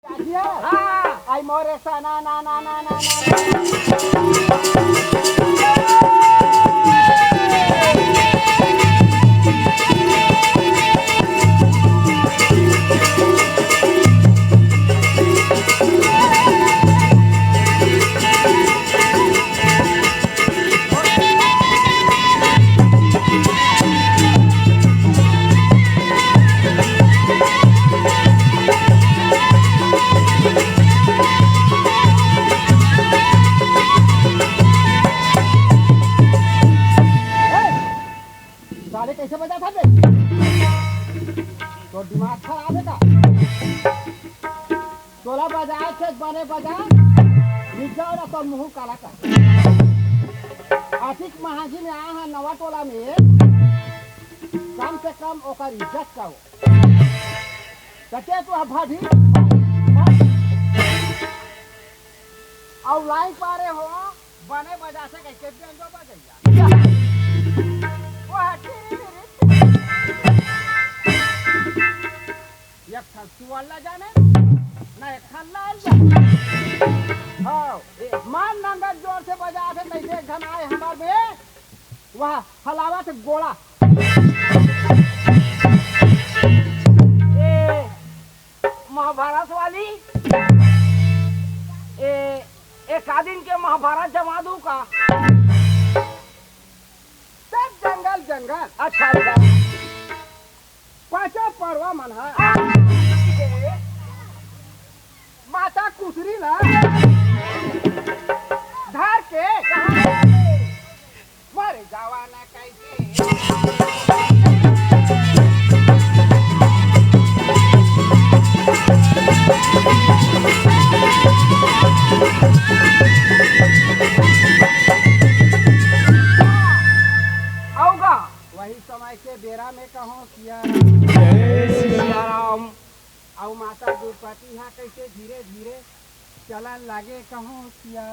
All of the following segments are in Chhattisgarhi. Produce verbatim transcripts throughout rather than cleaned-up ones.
हाँ। आई मोरे सना ना ना ना ना ना। साले कैसे बजा था बे? तो दिमाग खराब है का? तोला बजाए के बने बजा, निजा वाला तो मुंह काला कर। आतिक महाजी में आया है नवा टोला में, कम से कम ओकर इज्जत का हो। सके तो अब भाभी, और लाइन पारे हो, बने बजा से कह के बेंजो बजैया। वो हटी नहीं मेरी। एक ठन सुअर ला जाने, ना एक ठन लाल जाने। हाँ, मान नंगत जोर से बजा से कैसे एक ठन आए हमार बे, वह हलावा से गोला। ए, महाभारत वाली, ए, एक आदिन के महाभारत जमा दूं का? सब जंगल जंगल। अच्छा, अच्छा। पांचों पड़वा मन ह। माता कुसरी ला धर के मर जावा ना कैसे। आऊगा। वही समय के बेरा में कहो सिया। जय सिया राम। अउ माता दुर्पति हा कैसे धीरे धीरे चलन लागे कहो सिया।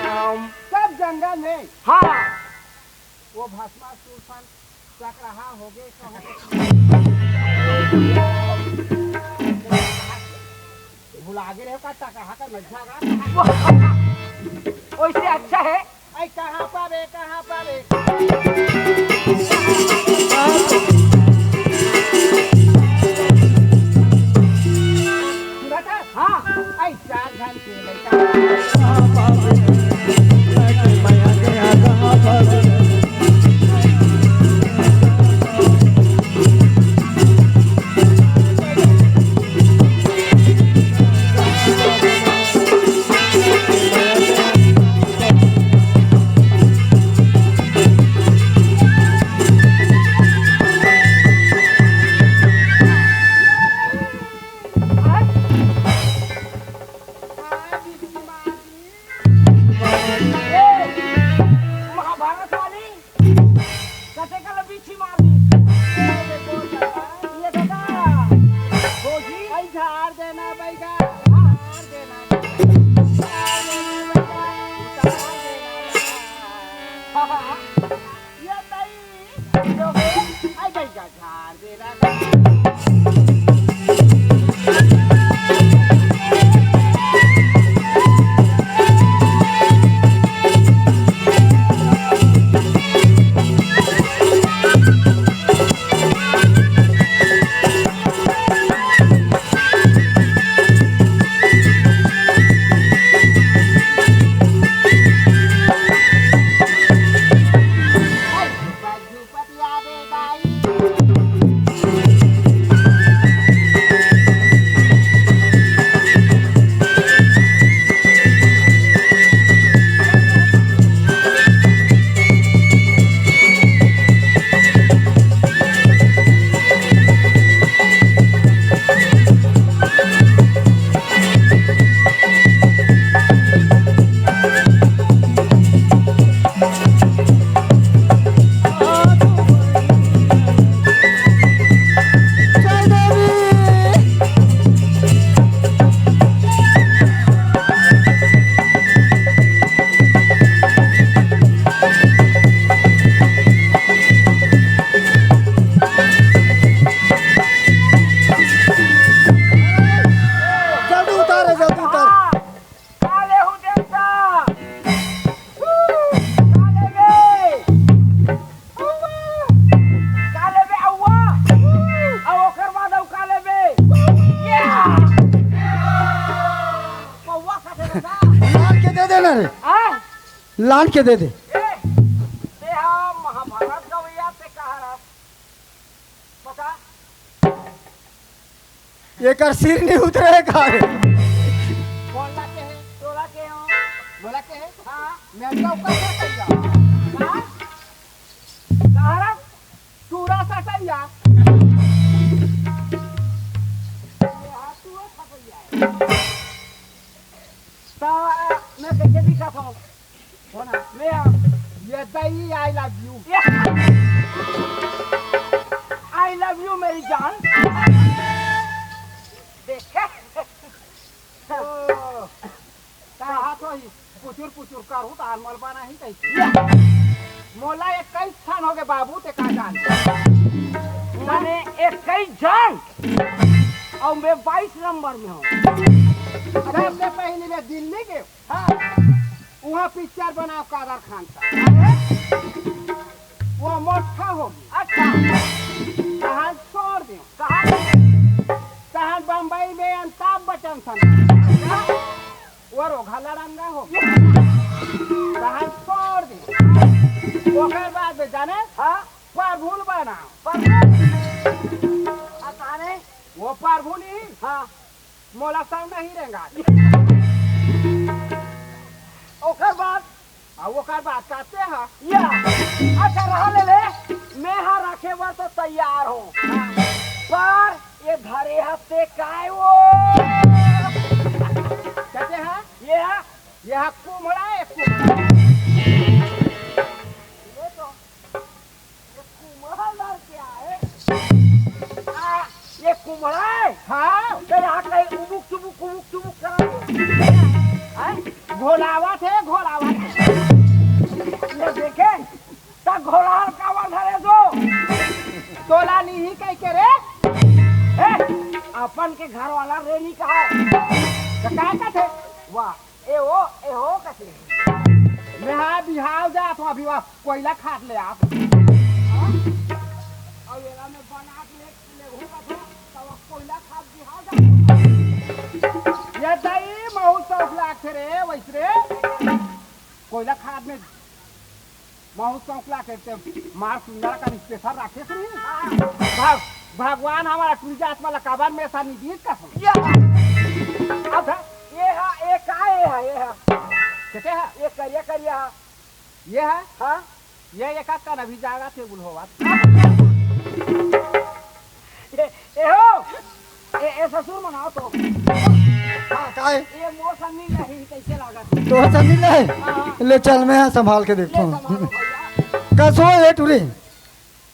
राम। सब जंगल में। हाँ। वो भस्मासुर फन टकराहा हो गए कहो। भुला गे रहे का टकराहा का नझा का। वैसे अच्छा है। ऐ कहाँ पावे, कहाँ पावे? सुनत हस? हाँ। ऐ चार झन के लइका। महाभारत वाली कते कला बीछी मार दी। ये देखो दादा, ये दादा। भौजी, आई झाड़ देना बैगा, झाड़ देना। झाड़ देना बैगा, झाड़ देना। हाँ, हाँ, हाँ। ये नहीं, जो है, आई बैगा, झाड़ देना। लान के दे दे। ए, ते हा महाभारत गवैया ते कहा रहा? बता। एकर सिर नहीं उतरे का रे? बोला के है, तोला के हो? बोला के है? हाँ। मैं तो ऊपर से चल जाऊँ। हाँ? कहा रहा? चूरा सटैया। ये हाथ चूरा सटैया है। त मैं कइसे दिखत हूँ? हो ना? मैं, ये दई, I love you। I love you मेरी जान। देखे? ओ, कहा तो ही, पुचुर पुचुर करू त अनमल बना ही कही। मोला इक्कीस ठन हो गए बाबू, ते का जान? माने इक्कीस जन, और मैं बाईस नंबर में हूँ। सबसे पहले मैं दिल्ली के, हाँ, वहाँ पिक्चर बनाओ कादर खान का, वो मोटा हो गया। अच्छा। कहाँ छोड़ दे? कहाँ? कहाँ बम्बई में अमिताभ बचन सन। वो रोघा लड़ंगा हो। कहाँ छोड़ दे? ओकर बाद में जाने? हाँ। परभुन बना। परभुन? हाँ, कहाँ रे? वो परभुन ही। हाँ। मोला संग नहीं रेंगा। ओकर बाद? आ, ओकर बाद कहते हैं। या, अच्छा, रहा ले ले, मैं हा रखे बर तो तैयार हूँ। पर ये धरे हते काय वो? कहते हैं? ये हा? ये हा कुम्हड़ा है, कुम्हड़ा। ये तो ये कुम्हड़ा लड़ के आए। आ, ये कुम्हड़ा है? हाँ। तो यहाँ कहीं उबुक चुबुक, उबुक चुबुक करा दे। हैं? घोलावत है, घोलावत है। ये देखे, त घोलाल कावा धरे दो। तोला नहीं कह के रे। ए, अपन के घर वाला रे नहीं कहा। तो काय कहते? वाह। ए हो, ए हो, कथी? मैं हा बिहाव जात हूँ अभी, वहाँ कोयला खाद ले आप। हाँ? और ये ला मैं बना के ले, ले घूमत हूँ, तब वहाँ कोयला खाद बिहाव जात हूँ। ये दई महू शौक लागथे रे, वैसे रे। कोयला खाद में महू शौक लागथे, ते मार सुंदर का स्पेशल रखे सुनी। भग-, भगवान हमारा टूरी जात वाला काबर में सा निदीत का सुन। या। अब ये हा, ये का ये हा, ये हा? कहते हैं? ये करिया, करिया हा। ये है? हाँ। ये एक आध का अभी जागा थे बुल होवा। ए, ए हो, ए, ए ससुर मनाओ तो। हाँ, का है? ये मोर सन्नी नहीं, कैसे लागत? तोर सन्नी नहीं? हाँ। ले चल, मैं यहाँ संभाल के देखता ले हूँ। संभालो भैया। कसो ये टूरी,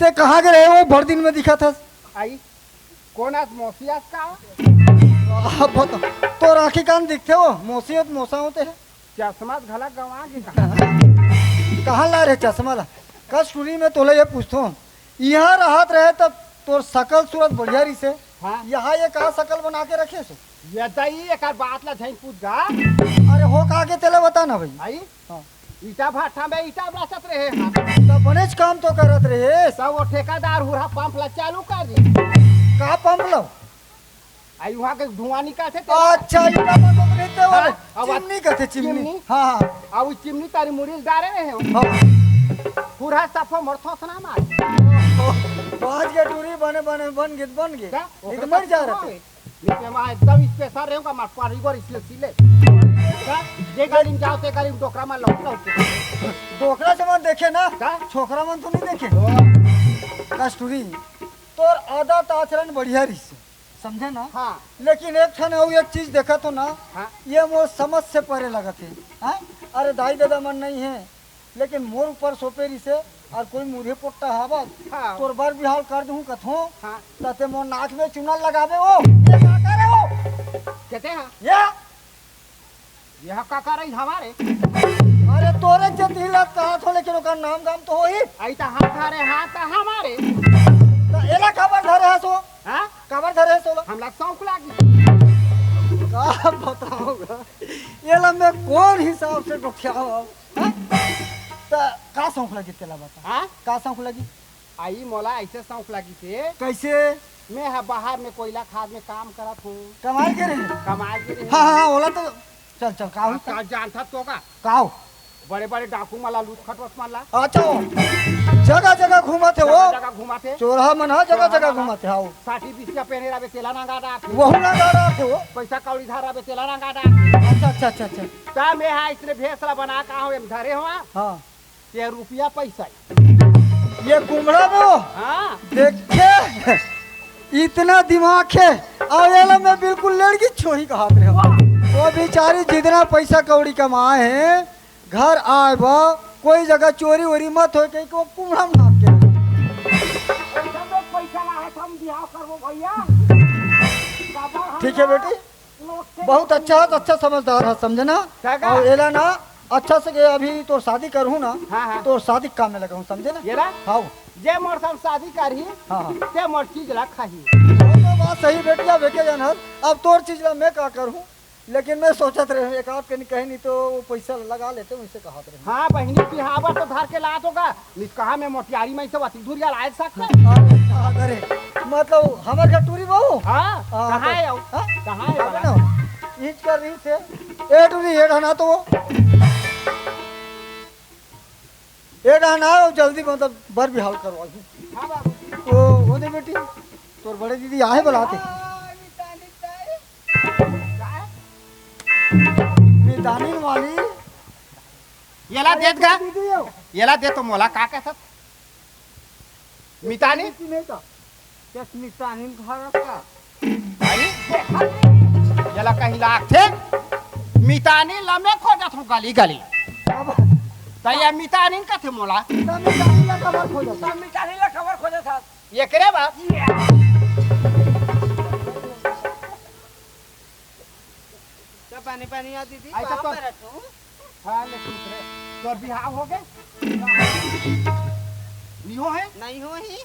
ते कहाँ के रहे वो भर दिन में दिखा था? आई, कौन आज मौसी आज का? आ, बता, तोर आँखी कान दिखते हो, मौसी हो तो मौसा होते हैं। चश्मा घला गंवा गे का? कहाँ ला रे चश्मा ला? कस टूरी में तोला ये पूछथों, यहाँ रहत रहे तब तोर सकल सूरत बढ़िया रहिसे। हाँ। यहाँ ये का सकल बना के रखे से? ये दई एकर बात ला झइन पूछ गा। अरे हो का के तेला बता ना भाई। भाई? हाँ। ईटा भट्ठा में ईटा बेचत रहे हाँ। तब बनेच काम तो करत रहे। तब वो ठेकेदार हुरहा पंप ला चालू कर दी। का पंप लो? आई वहाँ के धुआं निकलथे ते। अच्छा, ईटा बंद होत रहिथे वो। हाँ, अब चिमनी कहथे, चिमनी। चिमनी। हाँ, हाँ। अब वो चिमनी तारी मुड़ी ल डारे रहे हो। हाँ। पूरा सफो मोर थोथना मार। बाज के टूरी बने, बने, बन गे, बन गे। का? नहीं तो ओकरे मर जा साथ रहे। नहीं तो मैं एकदम स्पेशल रहूंगा, मार पारी गोर इसलिए सिले। का? जे गाड़ी में जाओ, ते गाड़ी में डोकरा मार लौट, लौट के। डोकरा से मन देखे ना, का? छोकरा मन तो नहीं देखे। ओ। कस टूरी, तोर आदत आचरण बढ़िया रहिसे। समझे ना? हाँ। लेकिन एक ठन अउ एक चीज देखत हो ना, हाँ। ये मोर समझ से परे लगत हे। हाँ? अरे दाई ददा मन नहीं है, लेकिन मोर ऊपर सोपे रिसे और कोई मुरहे पोट्टा हावत, हाँ। तोर बर बिहाव कर दूँ कथों, हाँ। तते मोर नाक में चुनर लगाबे हो, ये का करे हो? कहते हैं? ये यह का करई हमारे? अरे तोरे जतिला कहा थो, लेकिन ओकर नाम गाम तो होही। आई त हाथ धरे, हाथ त हमारे। त एला काबर धरे हस ओ? हाँ? काबर धरे हस ओला? हमला शौक लागी। का बताऊंगा? एला मैं कौन हिसाब से गोठियाऊं? हाँ? त का शौक लगी तेला बता? हाँ? का शौक लगी? आई मोला ऐसे शौक लगी से। कैसे? मैं ह बाहर में कोयला खाद में काम करत हूँ। कमाल के रहे? कमाल के रहे। हाँ, हाँ, ओला तो चल, चल, का हो? का जानता तो का? का हो? बड़े बड़े डाकू मन ला, लूट खटोस मन ला। अच्छा, जगह जगह घूमत हे वो। जगह जगह घुमाथे। चोरहा मन ह जगह चोरहा जगह मन ह। घूमत हे, हाउ। साटी बिस्तिया पहने रहबे, तेला नंगा डारथे। वहू नंगा डारथे वो। पैसा कौड़ी धर रहबे, तेला नंगा डारथे। अच्छा, अच्छा, अच्छा, अच्छा। त मैं हा इसने भेस ला बना का हो, एम धरे हो। हाँ। ये रुपया पैसा। ये कुमड़ा में? हाँ। देखे, इतना दिमाग हे। अउ एला मैं बिल्कुल लड़की छोही कहत रहे। वो बेचारी जितना पैसा कौड़ी कमाए हे, घर आए बा, कोई जगह चोरी वोरी मत होय, कहीं को कुमड़ा में नाप के। पैसा ला है, हम बिहाव करबो भैया। ठीक है बेटी। बहुत अच्छा है, अच्छा समझदार है, समझे ना? का का? अउ एला ना, अच्छा से के अभी तोर शादी करहूँ ना, हाँ, हाँ। तोर शादी के काम में लगाहूँ, समझे ना? ये ला? हाँ। जे मोर संग शादी करही, हाँ, हाँ। ते मोर चीज ला खाही। वो तो बात सही बेटिया, बेके जन हस, अब तोर चीज ला मैं का करहूँ? लेकिन मैं सोचत रहे हूँ, एक आध कहीं, कहीं नहीं तो वो पैसा लगा लेते, वैसे कहत रहे हूँ। हाँ, बहिनी बिहाव बर तो धर के लात होगा, नित कहा मैं मोटियारी में से वती दूरिया लाए सकते। अरे, अरे, मतलब, हमर घर टूरी बहू? हाँ, हाँ, कहाँ तो, है वो? हाँ? कहाँ है अरे वाला? ना, ईज कर रही थे। ए टूरी, ए ढना तो वो। ए ढना, जल्दी, मतलब, बर बिहाव करवा दू। हाँ, बाबू। ओ, ओ दे बेटी, तोर बड़े दीदी आहे बलाते। मितानी वाली। येला देत गा। दीदी हो। येला दे तो मोला का कहत? मितानी? नहीं तो। यस मितानी घर का। अरे, येला कहीं लागथे। मितानी लमे खोजत हो गली गली। अब त ये मितानी कथे मोला। त मितानी ला खबर खोजत। त मितानी ला खबर खोजत हस। ये करे बा? सब पानी पानी आ दीदी, ऐसा कहाँ तो पर है तू? हाँ, लेकिन तोर बिहाव हो गए? नहीं हो है? नहीं हो ही।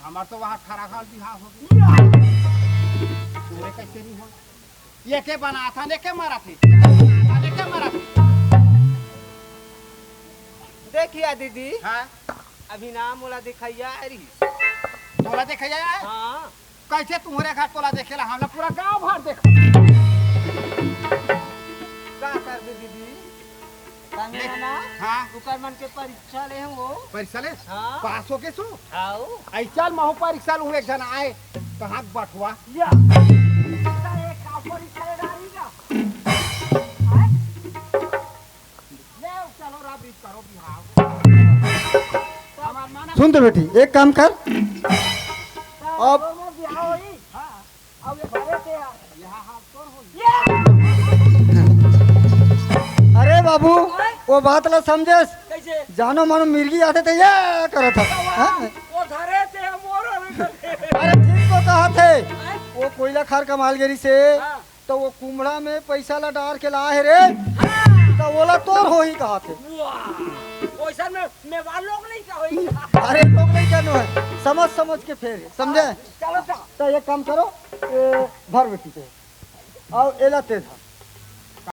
हमार तो वहाँ खराखाल बिहाव हो गए। तोरे कैसे नहीं हो? ये के बना था, ने के मारा थे? ये के बना था, ने के मारा थे? देखिया दीदी, हाँ? अभी ना मोला दिखाइया आ रही। तोला दिखाइया है? हाँ। कैसे तुम्हारे घर तोला देखेला? हमला पूरा गांव भर देख। का करबे दीदी? तंगे ना? हाँ। ओकर मन के परीक्षा ले हूँ वो। परीक्षा ले? हाँ। पास हो के सो? आओ। ऐसा महू परीक्षा लूँ, एक जन आए, कहाँ बठवा? या। एक का परीक्षा ले डाली का? ले, चलो रा, बीच करो बिहाव। हमार माना सुन तो बेटी, एक काम कर। अब दोनों बिहाव होई। हाँ। अब ये घरे से आ। यहाँ हाथ तोड़ होई। अरे बाबू, वो बात ला समझेस। कैसे? जानो मानो मिर्गी आथे त ये करत हे। हाँ? वो घरे से हम और अभी करते हैं। अरे ठीक तो कहत हे। हाँ? वो कोयला खार कमाल गेरी से। हाँ। त वो कुमड़ा में पैसा ला डार के लाए हे रे, त वोला तोर होही कहत हे। वाह, ओइसन में मेवार लोग नहीं का होई? अरे लोग नहीं कहनो है, समझ समझ के फेर हे, समझे? चलो तो। त एक काम करो, ए, भर बेटी पे, अउ एला तेज